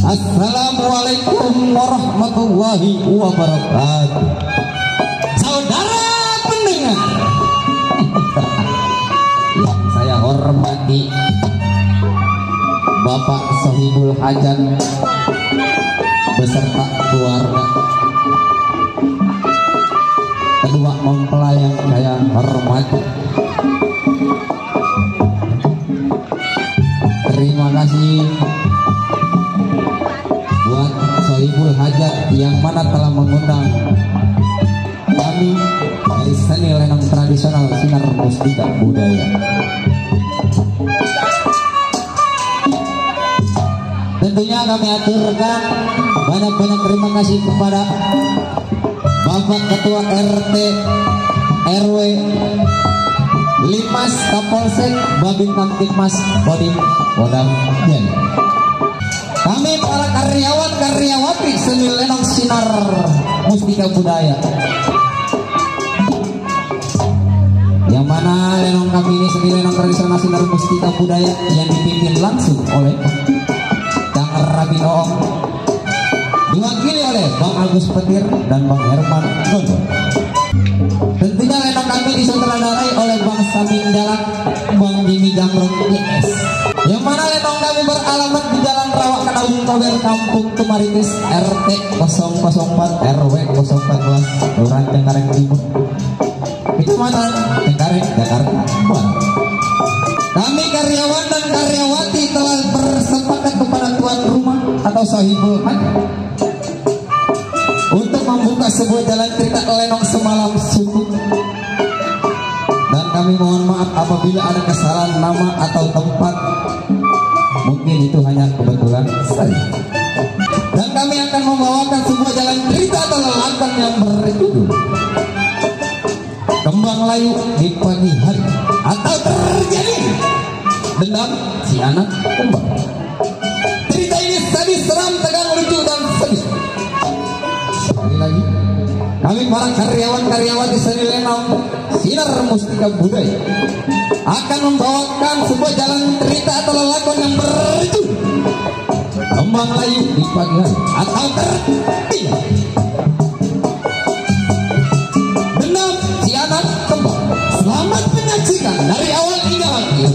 Assalamualaikum warahmatullahi wabarakatuh. Saudara pendengar yang saya hormati, Bapak Sohibul Hajat beserta keluarga, kedua mempelai yang saya hormati, terima kasih buat Sohibul Hajat yang mana telah mengundang kami dari seni lenong tradisional Sinar Mustika Budaya. Tentunya kami aturkan banyak-banyak terima kasih kepada Bapak Ketua RT RW Limas Kapolsek Babin Kamtipmas Kodim Kodam Jaya. Kami para karyawan-karyawati seni lenong Sinar Mustika Budaya, yang mana lenong kami ini seni lenong tradisional Sinar Mustika Budaya yang dipimpin langsung oleh Kang Rabin Oong, diwakili oleh Bang Agus Petir dan Bang Herman Gondor. Tentunya lenong kami disutradarai oleh Bang Samin Dalak, Bang Jimmy Gamrong IS, yang mana lenong kami beralamat di Jalan Rawak Kadawung Tober, Kampung Tumaritis, RT 004 RW 014 Kelurahan Cengkareng Timur, Kecamatan Cengkareng, Jakarta Barat. Kami karyawan dan karyawati telah bersepakat kepada tuan rumah atau Sohibul Hajat untuk membuka sebuah jalan cerita lenong semalam suntuk, dan kami mohon maaf apabila ada kesalahan nama atau tempat, mungkin itu hanya kebetulan saja. Dan kami akan membawakan sebuah jalan cerita atau lelakan yang berjudul Kembang Layu di Pagi Hari atau Terjadi Dendam Si Anak Kembang. Cerita ini sadis, seram, tegang, lucu, dan sedih. Sekali lagi, kami para karyawan-karyawati seni lenong Sinar Mustika Budaya akan membawakan sebuah jalan cerita atau lelakan yang berjudul Kembang Layu di Pagi Hari atau Terjadi Dendam Si Anak Kembang. Selamat menyaksikan dari awal hingga akhir.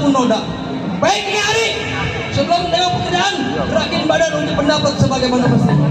Noda. Baik ini hari sebelum menengok pekerjaan, gerakin badan untuk pendapat sebagaimana mestinya.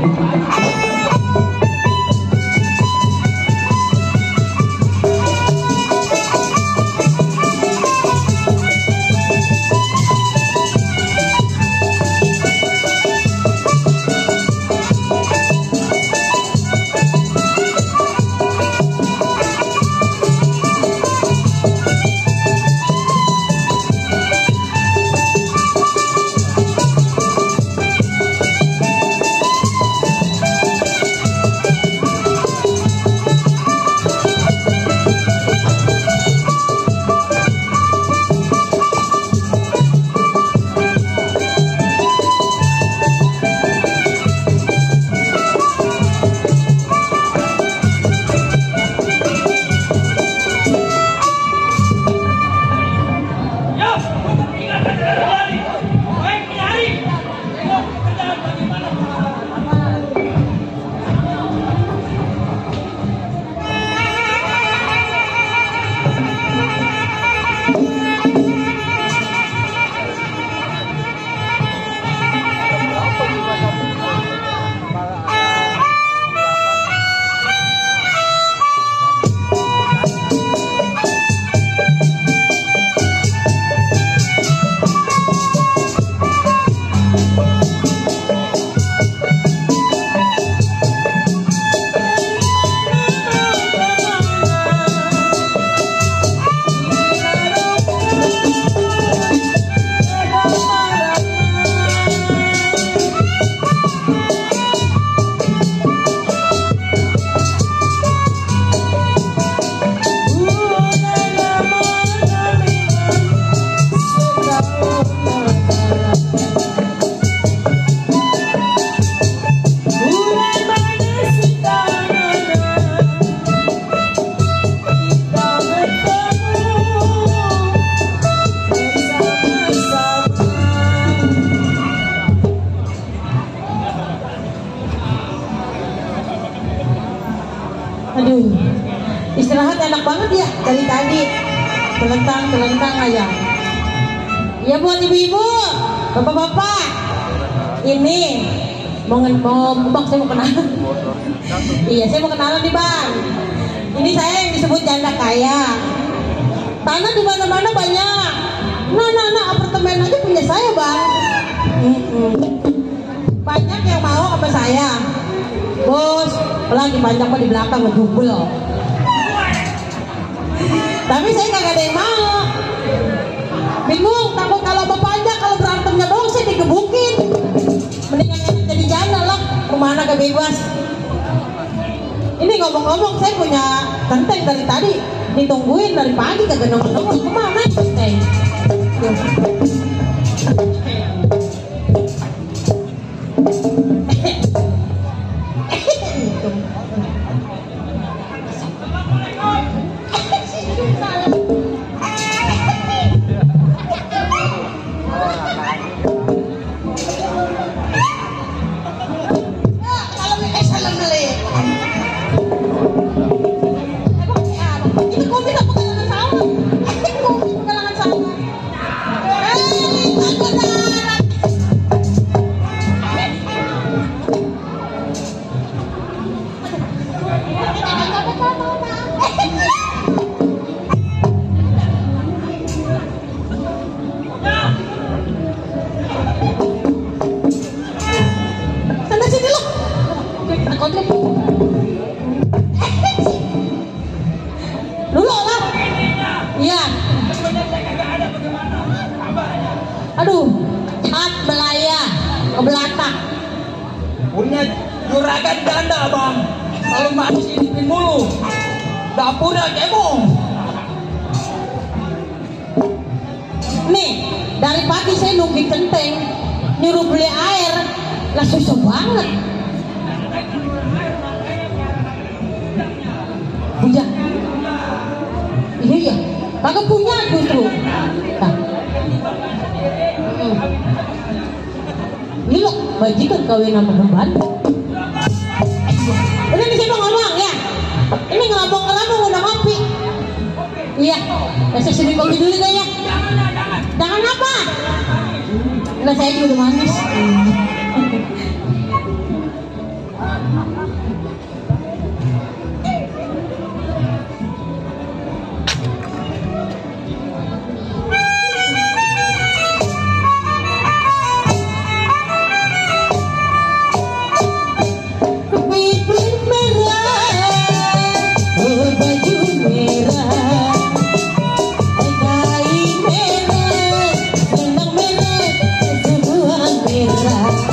telentang aja. Ya buat ibu-ibu, bapak-bapak, ini bang saya mau kenalan. Iya, saya mau kenalan nih bang. Ini saya yang disebut janda kaya. Tanah di mana-mana banyak. Nah, apartemen aja punya saya bang. Banyak yang mau sama saya. Bos, lagi banyak kok di belakang ngejubel. Tapi saya nggak ada yang mau. Bingung, takut kalau berpajak, kalau berantemnya doang saya digebukin. Mendingan jadi janda lah, kemana gak bebas. Ini ngomong-ngomong saya punya genteng dari tadi, ditungguin dari pagi kagak nongol-nongol. Kemana genteng? Dulu lah. Iya. Aduh, hat belaya, kebelatak. Punya juragan ganda bang. Kalau masih hidupin mulu. Dapurnya kemong. Nih, dari pagi saya nungguin centeng, nyuruh beli air, lah susah banget. Punya, iya, kagak punya justru. Nah. Ini loh, bajikan kawin sama pembantu. Udah di sini ngomong ya. Ini ngelambong-ngelambong udah ngopi. Iya, saya sini kopi dulu kayaknya. Jangan apa? Enggak, saya juga udah manis. Merah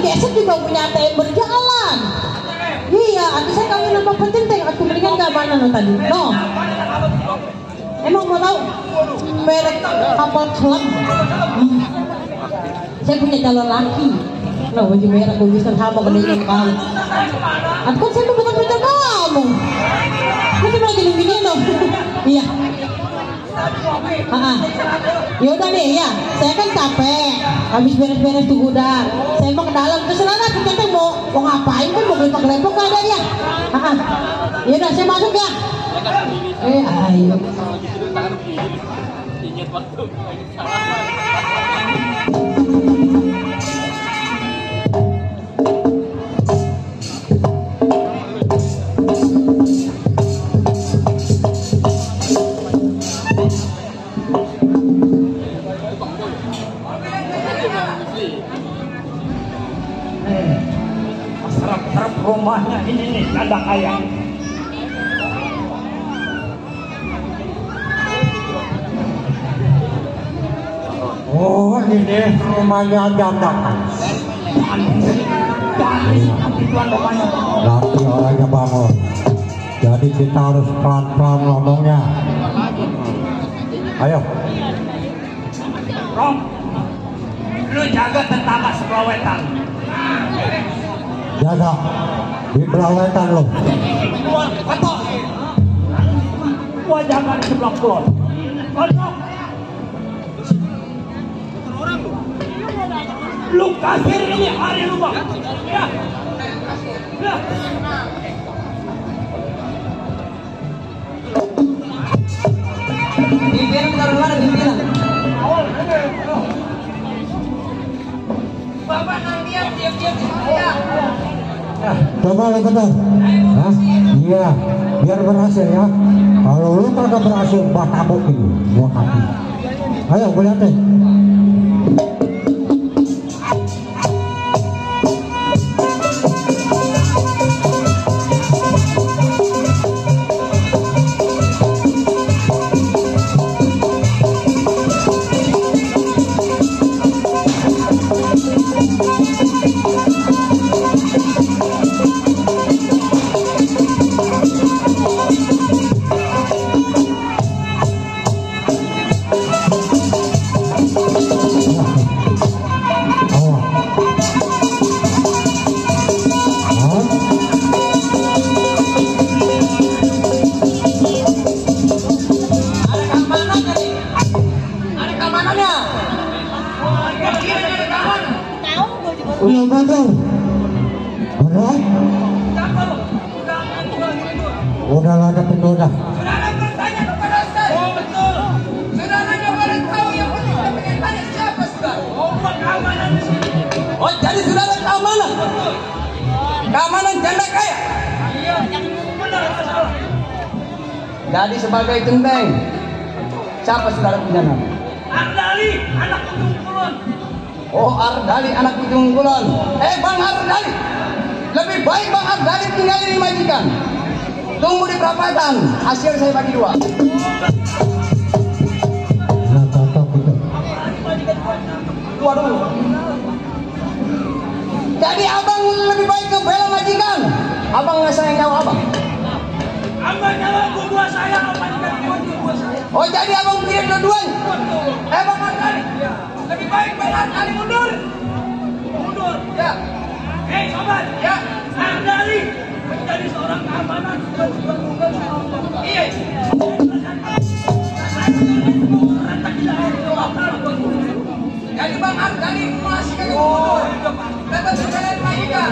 besok juga punya ATM berjalan. Iya, ada saya kami nambah penting aku mendingan ke mana no tadi? No. Emang mau tahu merek kapal selam? Saya punya calon laki. Nah, baju merah gue bisa sama kedengeran kamu. Aku saya tuh bukan pacar kamu. Aku cuma lagi nungguin dong. Iya. Ya udah deh ya. Saya kan capek. Habis beres-beres tuh gudang. Saya mau ke dalam. Terus selama kita mau ngapain kan mau lepok-lepok ada ya. Ya udah saya masuk ya. Ayo. Serap-serap rumahnya ini nih kandang ayam. Oh, ini rumahnya janda. Nanti orangnya bangun. Jadi kita harus pelan-pelan ngomongnya. Ayo. Rom, lu jaga tentara sebelah wetan. Jaga di belawetan lo. Keluar ketok. Gua jaga di sebelah kulon. Lu kasir ini hari lu bang. Ya. Ya. Pimpinan taruh mana pimpinan? Bapak nanti diam-diam ya. Coba lo betul. Hah? Iya, biar berhasil ya. Kalau lu kagak berhasil, buat tabuk ini, buat hati. Ayo, gue liatin. Udah betul. Udah? Udah lah, ada pendoda. Saudara bertanya kepada saya. Oh betul. Saudaranya boleh tahu yang penting pengen tanya siapa saudara? Oh keamanan di sini. Oh jadi saudara keamanan? Keamanan janda kaya? Iya. Benar masalah. Jadi sebagai genteng, siapa saudara punya nama? Ardali, anak ujung kulon. Oh Ardali anak ujung kulon. Bang Ardali, lebih baik Bang Ardali tinggal di majikan. Tunggu di perapatan, hasil saya bagi dua. Nah, cocok itu. Dua dulu. Jadi abang lebih baik ke bela majikan. Abang nggak sayang nyawa abang. Abang nyawa dua saya, majikan dua saya. Oh jadi abang pilih dua-duanya. Bang Ardali, lebih baik Bang Ardali mundur. Mundur, ya. Sobat, ya. Ardali menjadi seorang keamanan. Iya. Jadi Bang Ardali masih kagak mundur. Tetap sekalian majikan.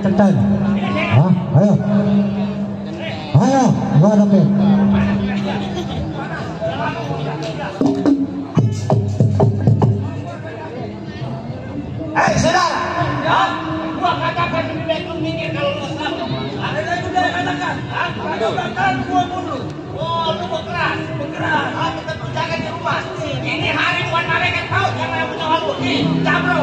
ceten. Hah? Ayo. Ayo, gua hadapin. Saudara, ya, gua katakan lebih baik lu minggir kalau lu selalu. Ada yang udah katakan, kalau bakalan gua mundur. Oh, lu berkeras. Tetap jaga di rumah. Ini hari buat malaikat kau, jangan punya waktu. Nih, cabro.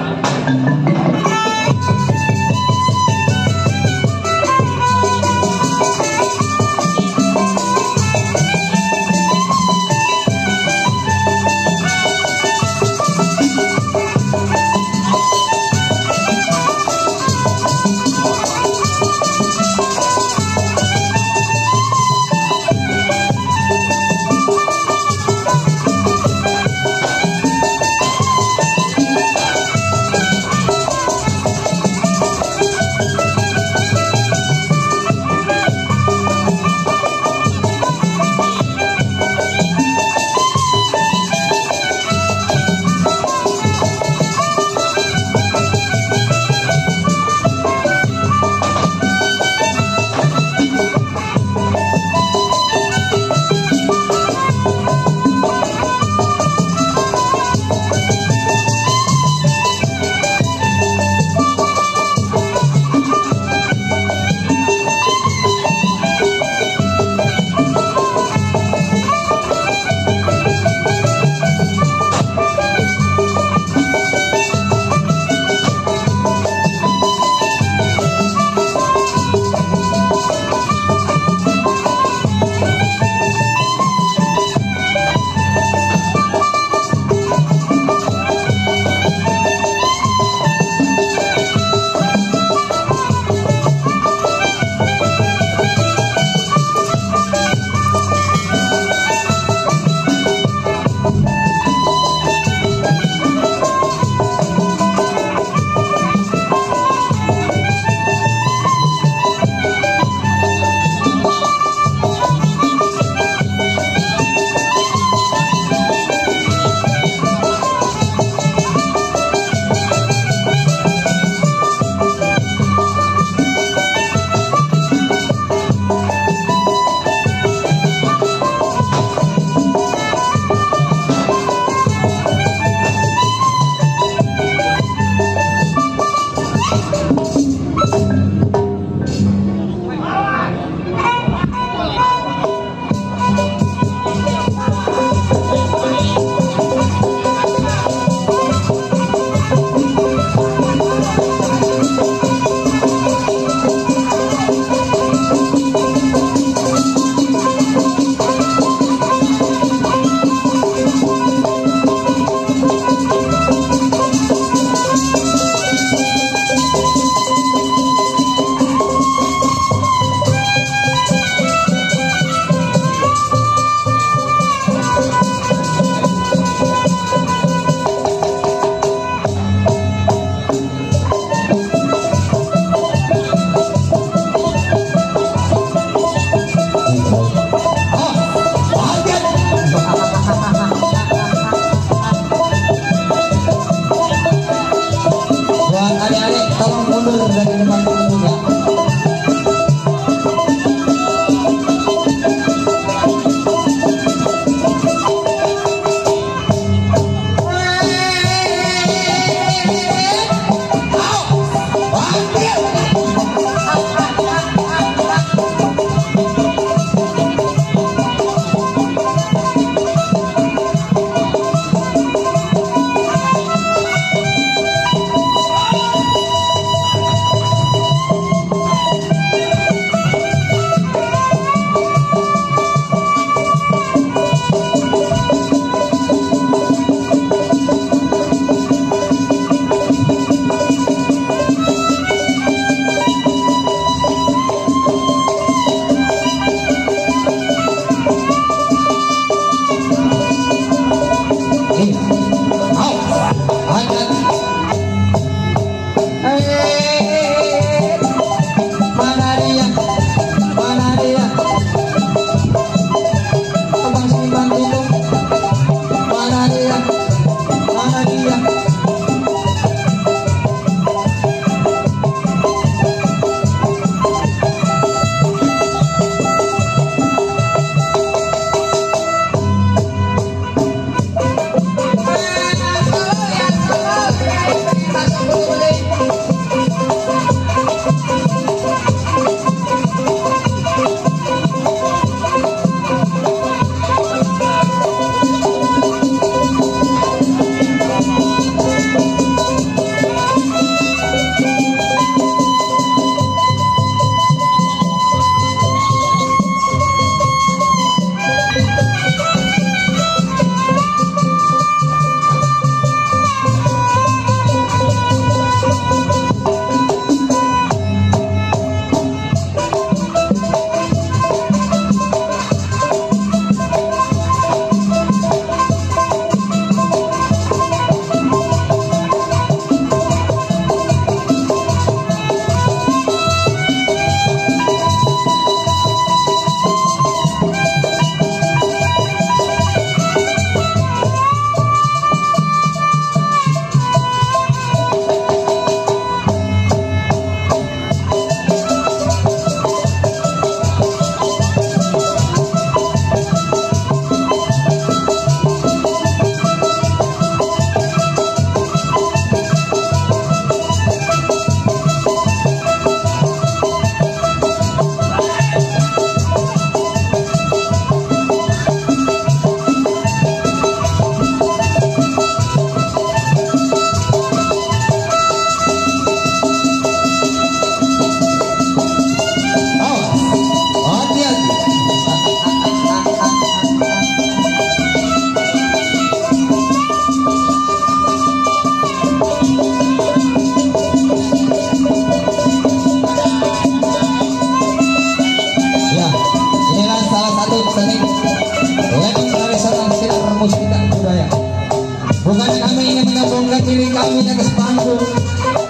Bukan kami ingin menggabungkan diri kami di atas panggung.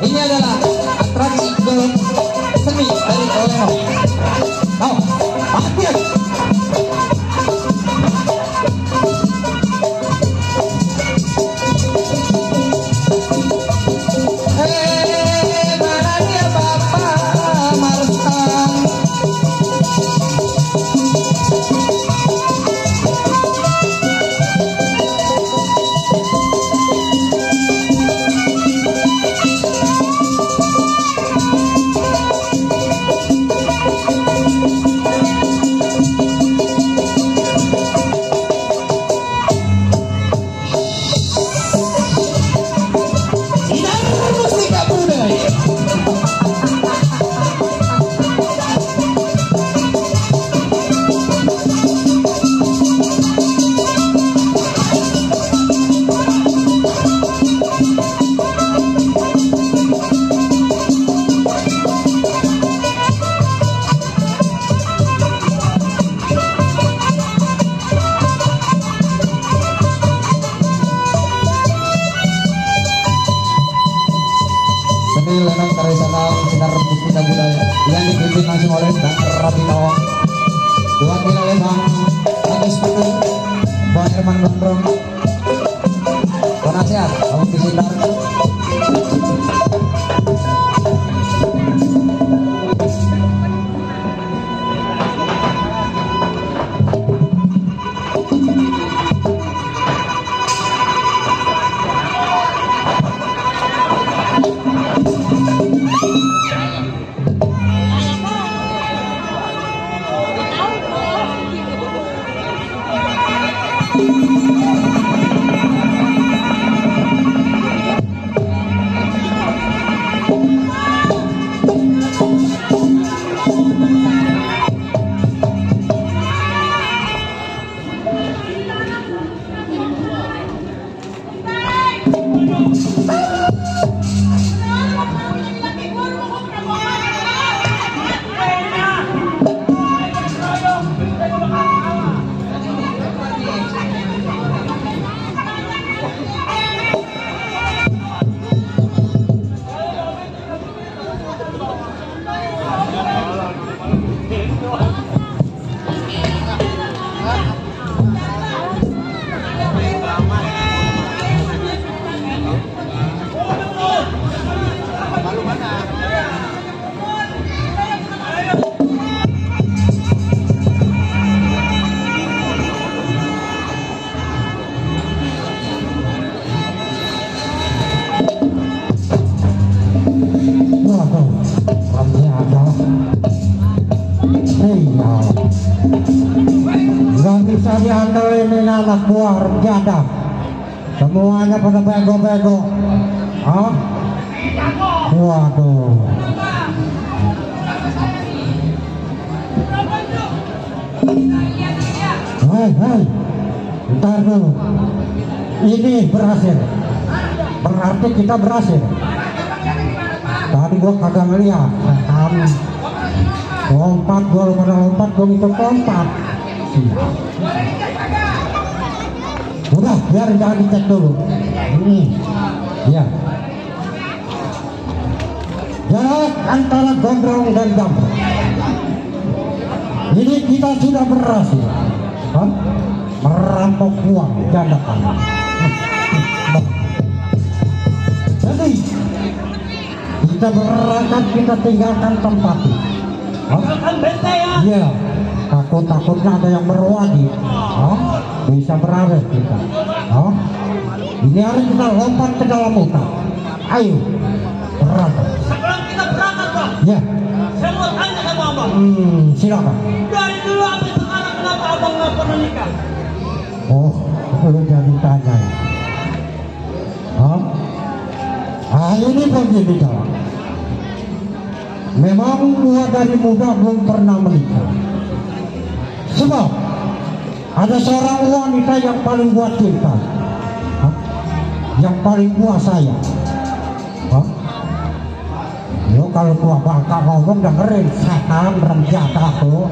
Ini adalah atraksi golf seni dari Oleno. Oh, aktif. Mana dia Bapak Marsang? Lenong tradisional sinar mustika budaya yang dipimpin langsung oleh Bang Rabi Nawang, diwakili oleh Bang Agus Penuh, Bang Herman Gondrong, penasihat Bang Bisindar. Gak bisa diandelin ini anak buah rejada. Semuanya pada bego-bego. Hah? Waduh. Hei, bentar dulu. Ini berhasil. Berarti kita berhasil. Tadi gua kagak ngeliat. Lompat, gua pada lompat, gua ikut lompat. Udah, biar jangan dicek dulu. Ini, ya. Jarak antara gondrong dan gambar. Ini kita sudah berhasil. Merampok uang jandakan. Jadi kita berangkat, kita tinggalkan tempat ini. Iya, takut-takutnya ada yang berwadi. Bisa berarah kita. Ini harus kita lompat ke dalam hutan. Ayo, berangkat. Sebelum kita berangkat, Bang. Ya. Saya mau tanya sama Abang. Silakan. Dari dulu sampai sekarang kenapa Abang nggak pernah nikah? Oh, lu jadi tanya ya. Ini begini jawab. Memang gua dari muda belum pernah menikah. Sebab ada seorang wanita yang paling gua cinta, yang paling gua sayang. Lo kalau tua bangka ngomong dengerin, setan renjata tuh.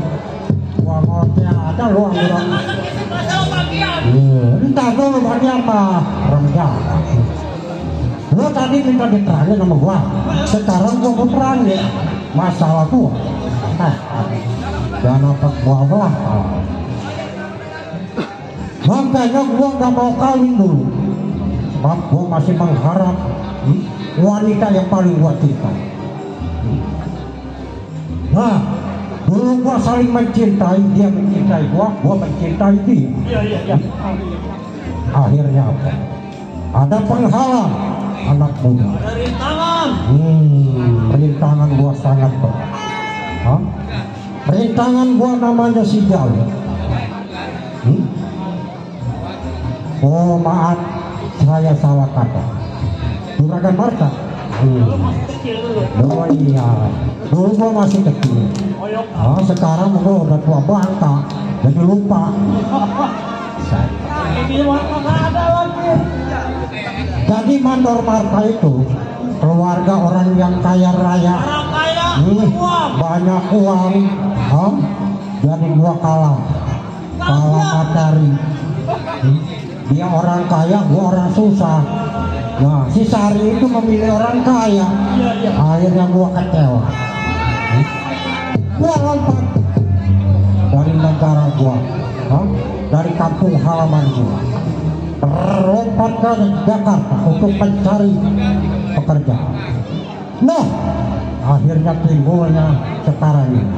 Gua ngomongnya ada lu angguran. Masalah pagi Entah dulu banyak apa rendah. Lo tadi minta diterangin sama gua, sekarang gua mau terangin masalah gua. Jangan apa gua belah. Makanya gua gak mau kawin dulu, sebab gua masih mengharap wanita yang paling gua cinta. Nah, dulu gua saling mencintai, dia mencintai gua mencintai dia. Iya. Akhirnya apa? Ada penghalang, anak muda. Ada rintangan. Rintangan gua sangat berat. Rintangan gua namanya si Jawa. Oh maaf, saya salah kata. Juragan Marta. Oh iya, dulu gua masih kecil. Sekarang gua udah tua bangka, jadi lupa. Jadi Mandor Marta itu keluarga orang yang kaya raya, banyak uang. Jadi gua kalah materi. Dia orang kaya, gua orang susah. Nah, si Sari itu memilih orang kaya. Akhirnya gua kecewa. Gua lompat dari negara gua, dari kampung halaman gua, terlompat ke Jakarta untuk mencari pekerjaan. Nah, akhirnya timbulnya sekarang ini.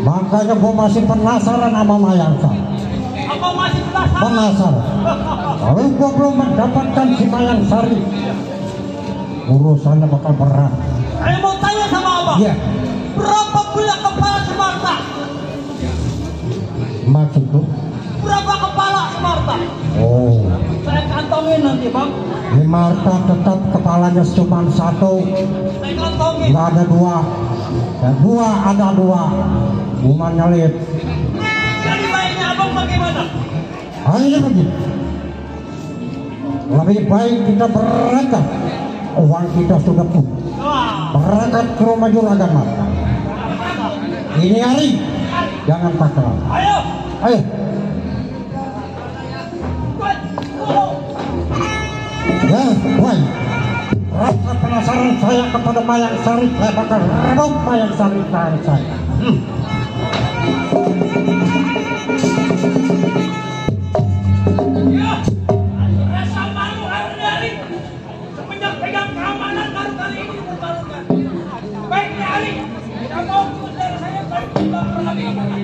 Makanya gua masih penasaran sama Mayang Sari. Apa masih Penasaran. Kalau gua belum mendapatkan si Mayang Sari, urusannya bakal berat. Saya mau tanya sama abang. Iya. Berapa pula kepala Semarta? Maksud tuh? Berapa kepala Semarta? Oh, Saya kantongin nanti bang. di Marta tetap kepalanya cuma satu, Saya kantongin. nggak ada dua. Dan dua ada dua. Cuma nyelip. Jadi baiknya abang bagaimana? Akhirnya begini. Lebih baik kita berangkat. Uang kita sudah punya. Berangkat ke rumah Juragan Marta. Ini hari. Jangan pakai. Ayo. Ayo. Ya, woi. Rasa penasaran saya kepada Mayang Sari, saya bakal rebut Mayang Sari tangan saya. Ya. Rasa malu hari-hari. Semenjak pegang keamanan baru kali ini terbarukan. Baiknya hari. Tidak mau ikut dari saya baik juga lagi.